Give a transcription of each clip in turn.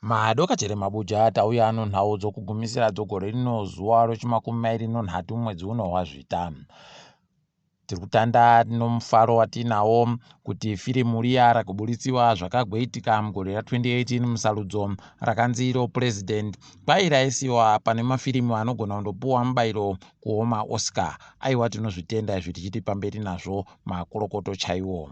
Madoka chere mabuja tauya ano nhau dzokugumisira dzogore rino zuva rechimakumi mairi nonhatu mwedzi uno waZvita. Tiri kutanda nomufaro watinawo kuti firimu riya rakuburitswa zvakagoitika mugore ra2018 musarudzo rakanzi iro President kwai raisiwa pane mafirimu anogona kundopuwa mubayiro kuoma Oscar. Aiwa tinozvitenda izvi tichiti pamberi nazvo makorokoto chaiwo.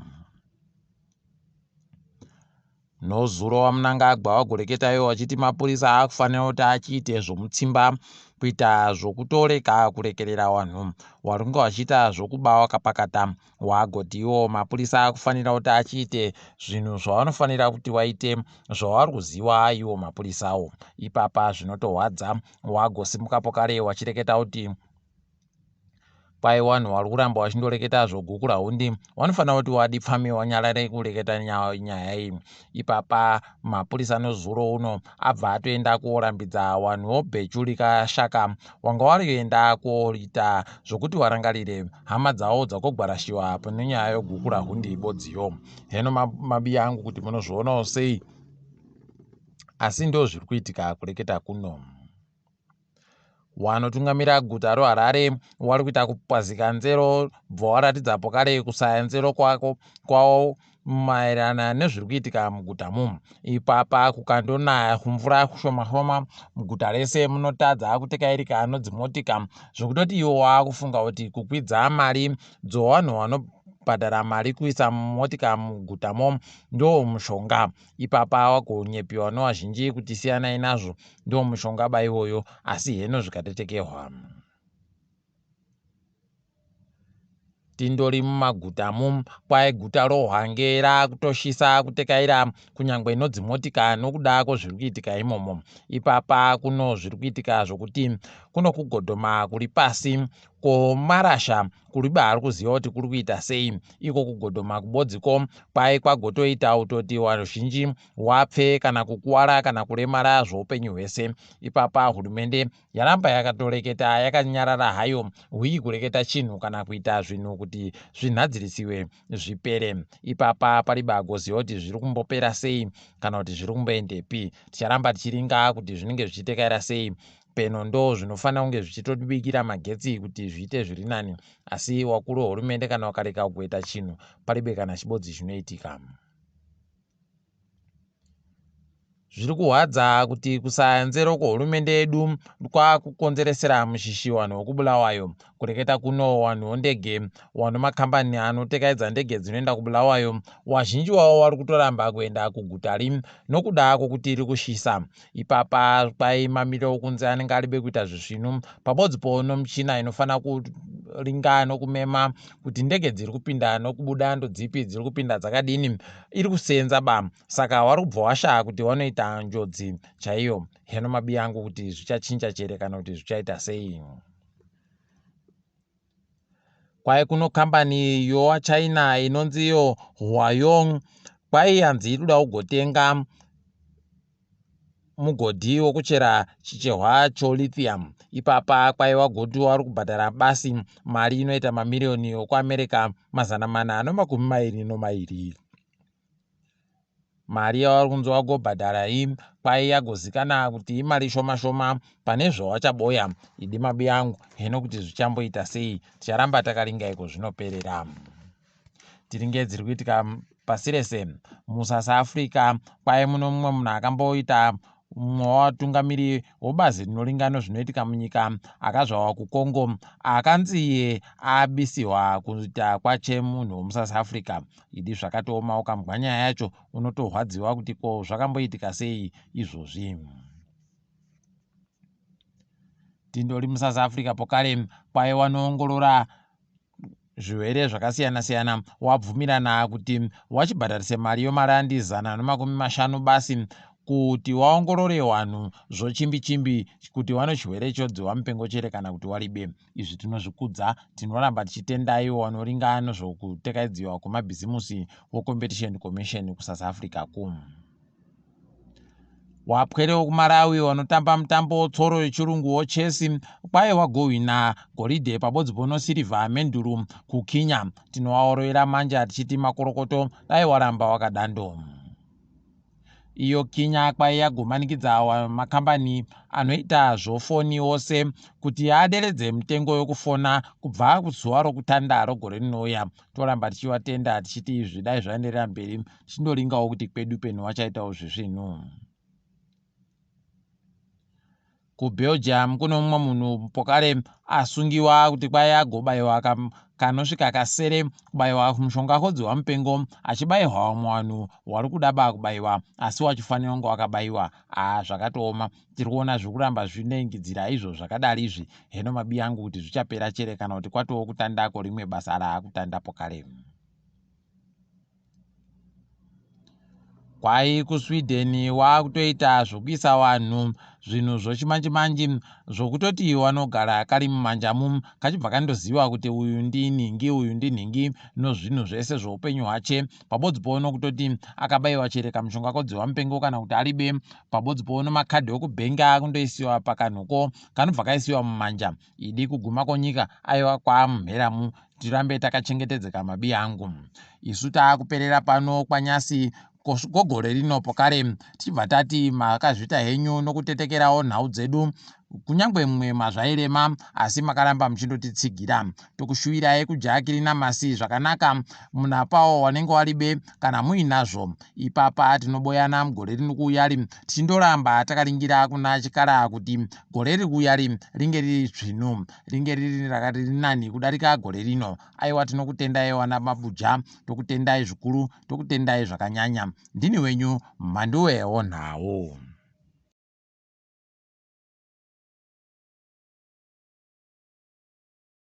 Nozuro waMnangagwa wagoreketa iwo wachiti mapurisa akufanira kuti achiite zvomutsimba kuita zvokutoreka kurekerera wanhu waringe wachiita zvokuba wakapakata wagoti iwo mapurisa akufanira kuti achiite zvinhu zvavanofanira kuti waite zvavari kuziwa iwo mapurisawo ipapa zvinotohwadza wagosimukapo kare wachireketa kuti Kwai wanhu wari kuramba wachindoreketa zvogukura hundi wanofanira kuti wadipfame wanyarare kureketa nyaya iyi ipapa mapurisa nozuro uno abva atoenda kuorambidza wanhu wobhechu rikashaka wanga warikuenda kuoita zvokuti warangarire hama dzawo dzakogwarashiwa pane nyaya yogukura hundi bodziyo heno mabiya angu kuti munozvionawo sei asi ndozviri kuitika kureketa kuno. Wanotungamira guta roHarare wari kuita kupazika nzero bva waratidza pokare kusaya nzero kwako kwavo maererana nezviri kuitika muguta mu ipapa kukandonaya kumvura kushoma shoma muguta rese munotadza kutekairika nodzimotika zvekutoti iwo waakufunga kuti kukwidza mari dzowanhu wanobhadhara mari kuisa motika mugutamo ndo mushonga Ipapa wagonyepiwa nowazhinji kuti siyanai nazvo ndiwo mushonga ba iwoyo asi heno zvikatetekehwa. Tindori mumagutamu kwai guta roHwange rakutoshisa kutekaira kunyangwe nodzimotika nokuda kwozviri kuitika imomo. Ipapa kuno zviri kuitika zvokuti kuno kugodhoma kuri pasi ko marasha kuriba ari kuziva kuti kuri kuita sei iko kugodhoma kubodziko kwai kwagotoita utoti wazhinji wapfe kana kukuwara kana kuremara zvoupenyu hwese ipapa hurumende yaramba yakatoreketa yakanyarara hayo hwii kureketa chinhu kana kuita zvinhu kuti zvinhadzirisiwe zvipere ipapa pariba agoziva kuti zviri kumbopera sei kana kuti zviri kumboendepi ticharamba tichiringa kuti zvinenge zvichitekaira sei peno ndo zvinofanira kunge zvichitotibikira magetsi kuti zviite zviri nani asi wakuru wehurumende kana wakareka kugoita chinhu paribe kana chibodzi chinoitika zviri kuhwadza kuti kusaya nzero kwehurumende yedu kwakukonzeresera mushishi vanhu vekubulawayo kureketa kuno vanhu vondege vanhu makambani anotekaidza ndege dzinoenda kubulawayo wazhinji wavo vari kutoramba kuenda kuguta ri nokuda kwokuti iri kushisa Ipapa kwai mamiriro okunze anenge aribe kuita zvisvinu pabodzi po nomuchina inofanira kuringa nokumema kuti ndege dziri kupinda nokubuda ndodzipi dziri kupinda dzakadini iri kuseenza ba saka wari kubva washaya kuti wanoita njodzi chaiyo heno mabiyangu kuti zvichachinja chere kana kuti zvichaita sei. Kwai kuno kambani yowaChina inonzi iyo Huayong kwai yanzi iri kuda kugotenga mugodhi wokuchera chichehwa cholithium. Ipapa kwai wagoti wari kubhadhara basi mari inoita mamiriyoni okuAmerica 422. Mari yavari kunzi wagobhadhara iyi kwai yagozikana kuti imari shoma shoma pane zvawachaboya. Idi mabi angu heno kuti zvichamboita sei ticharamba takaringa iko zvinoperera. Tiringe dziri kuitika pasi rese musasa Africa kwai muno mumwe munhu akamboita Mumwe wavatungamiri webazi rinoringa nezvinoitika munyika akazvarwa kuCongo akanzi iye abisiwa kuita kwache munhu wemuSouth Africa. Idi zvakatooma ukambwa nyaya yacho unotorwadziwa kuti ko zvakamboitika sei izvozvi. Tindori muSouth Africa pokare kwaiva wanoongorora zvirwere zvakasiyana siyana wabvumirana kuti wachibhadharise mari yomarandi 150 basi kuti waongorore wanhu zvochimbi chimbi kuti wano chirwere chodziwa mupengo chere kana kuti waribe. Izvi tinozvikudza tinoramba tichitenda iwo wanoringa nozvokutekaidziwa kwemabhizimusi woCompetition Commission kuSouth Africa ku. Wapwere wekuMalawi wanotamba mutambo wotsoro yechirungu wochess kwaye wagohwina goridhe pabodzi pono sirivha menduru kuKenya. Tinowaorovera manja tichiti makorokoto dai waramba wakadando. Iyo Kinya kwai yagomanikidza makambani anoita zvofoni ose kuti aderedze mitengo yokufona kubva kuzuva rokutanda rogore rinouya. Toramba tichivatenda tichiti izvi dai zvaenderera mberi tichindoringawo kuti kwedu penu vachaitawo zvezvinhu. KuBelgium kune mumwe munhu pokare asungiwa kuti kwai agobaiwa kanosvika kasere kubaiwa mushonga kodziwa mupengo achibairwa vamwe vanhu wari kuda ba kubaiwa asi wachifanira kunge wakabaiwa. Haa zvakatooma tiri kuona zviri kuramba zvinengidzira izvo zvakadari izvi heno mabi angu kuti zvichapera chere kana kuti kwatoo kutandako rimwe basa raakutandapo kare. Kwai kuSweden wakutoita zvokuisa vanhu zvinhu zvochimanjimanji zvokutoti wanogara kari mumanjamu kachibva kandoziva kuti uyu ndinhingi uyu ndinhingi nozvinhu zvese zvoupenyu hwache pabodzi pono kutoti akabaiwa chere kamushonga kodziwa mupengo kana kuti aribe pabodzi pono makadhi okubhengi akundoisiwa pakanhuko kanobva kaisiwa mumanja Idi kuguma konyika aiwa kwamheramu tirambe takachengetedzeka mabi angu. Isu taakuperera pano kwanyasi kogore rino pokare tichibva tati makazvita henyu nokutetekerawo nhau dzedu kunyangwe mumwe mazvairema asi makaramba muchindotitsigira. Tokushuwirai kudya kirinamasi zvakanaka munapawo wanenge waribe kana muinazvo. Ipapa tinoboyana mugore rino kuuyari tichindoramba takaringira kuna chikara kuti gore riri kuuyari ringe riri dzvinu ringe riri riri nani kudarika gore rino. Aiwa tinokutendai wana mabuja tokutendai zvikuru tokutendai zvakanyanya. Ndini wenyu Mhanduwe wonhau.